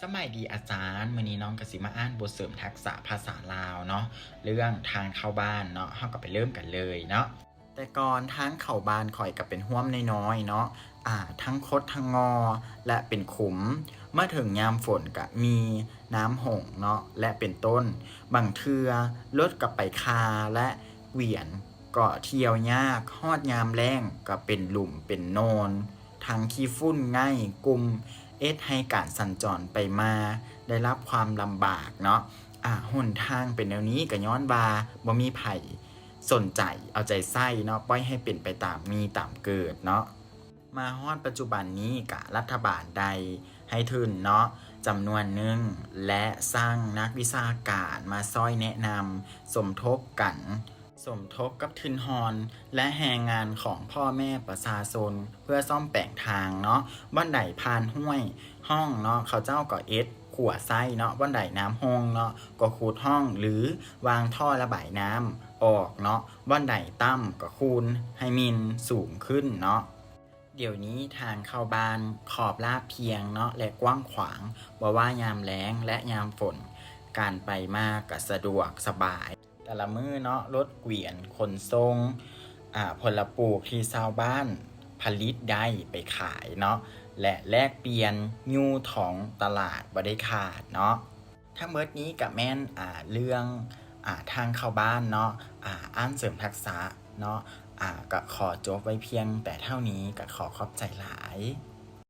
ສະບາຍດີອາຈານ, ມື້ນີ້ນ້ອງກໍຊິມາອ່ານບົດເສີມທັກສະພາສາລາວເນາະ, ເລື່ອງທາງເຂົ້າບ້ານເນາະ, ເຮົາກໍໄປເລີ່ມກັນເລີຍເນາະ. ແຕ່ກ່ອນທາງເຂົ້າບ້ານຂ້ອຍກໍເປັນຮ່ວມນ້ອຍໆເນາະ, ອາ ທັງຄົດທັງງໍ ແລະ ເປັນຂຸມ. ມາເຖິງຍາມຝົນກໍມີນ້ຳຫົງເນາະ ແລະ ເປັນຕົ້ນ. ບາງເທື່ອລົດກໍໄປຄາ ແລະ ກວຽນກໍທ່ຽວຍາກ, ຮອດຍາມແລ້ງກໍເປັນຫຼຸມເປັນໂນນ, ທັງຂີ້ຝຸ່ນໄງ່ກຸ່ມ ເຮັດໃຫ້ການສັນຈອນໄປມາໄດ້ຮັບຄວາມລຳບາກເນາະ. ອາ ຫົນທາງເປັນແນວນີ້ກໍຍ້ອນວ່າບໍ່ມີໃຜສົນໃຈເອົາໃຈໃສ່ເນາະ, ປ່ອຍໃຫ້ເປັນໄປຕາມມີຕາມເກີດເນາະ. ມາຮອດປັດຈຸບັນນີ້ກະລັດຖະບານໄດ້ໃຫ້ທຶນເນາະ ຈຳນວນໜຶ່ງ ແລະ ສ້າງນັກວິຊາການມາຊ່ອຍແນະນຳ ສົມທົບກັນ ສົມທົບກັບທຶນຮອນ ແລະ ແຮງງານຂອງພໍ່ແມ່ປະຊາຊົນ ເພື່ອສ້ອມແປງທາງເນາະ. ບ່ອນໃດຜ່ານຫ້ວຍຮ່ອງເນາະ ເຂົາເຈົ້າກໍເຮັດຂົວໃສ່ເນາະ, ບ່ອນໃດນ້ຳຫົງເນາະ ກໍຂຸດຮ່ອງ ຫຼື ວາງທໍ່ລະບາຍນ້ຳອອກເນາະ, ບ່ອນໃດຕ່ຳກໍຄູນໃຫ້ໝິ່ນສູງຂຶ້ນເນາະ. ດຽວນີ້ທາງເຂົ້າບ້ານຂອບລາບພຽງເນາະ ແລະ ກວ້າງຂວາງ, ບໍ່ວ່າຍາມແລ້ງ ແລະ ຍາມຝົນ ການໄປມາກໍສະດວກສະບາຍ. ແຕ່ລະມື້ເນາະ ລົດກວຽນຂົນສົ່ງ ອາ ຜົນລະປູກທີ່ຊາວບ້ານຜະລິດໄດ້ໄປຂາຍເນາະ ແລະ ແລກປ່ຽນຢູ່ທ້ອງຕະຫຼາດບໍ່ໄດ້ຂາດເນາະ. ທັງໝົດນີ້ກະແມ່ນ ອາ ເລື່ອງ ອາ ທາງເຂົ້າບ້ານເນາະ, ອາ ອ່ານເສີມທັກສະເນາະ, ອາ ກະຂໍຈົບໄວ້ພຽງແຕ່ເທົ່ານີ້, ກະຂໍຂອບໃຈຫຼາຍ.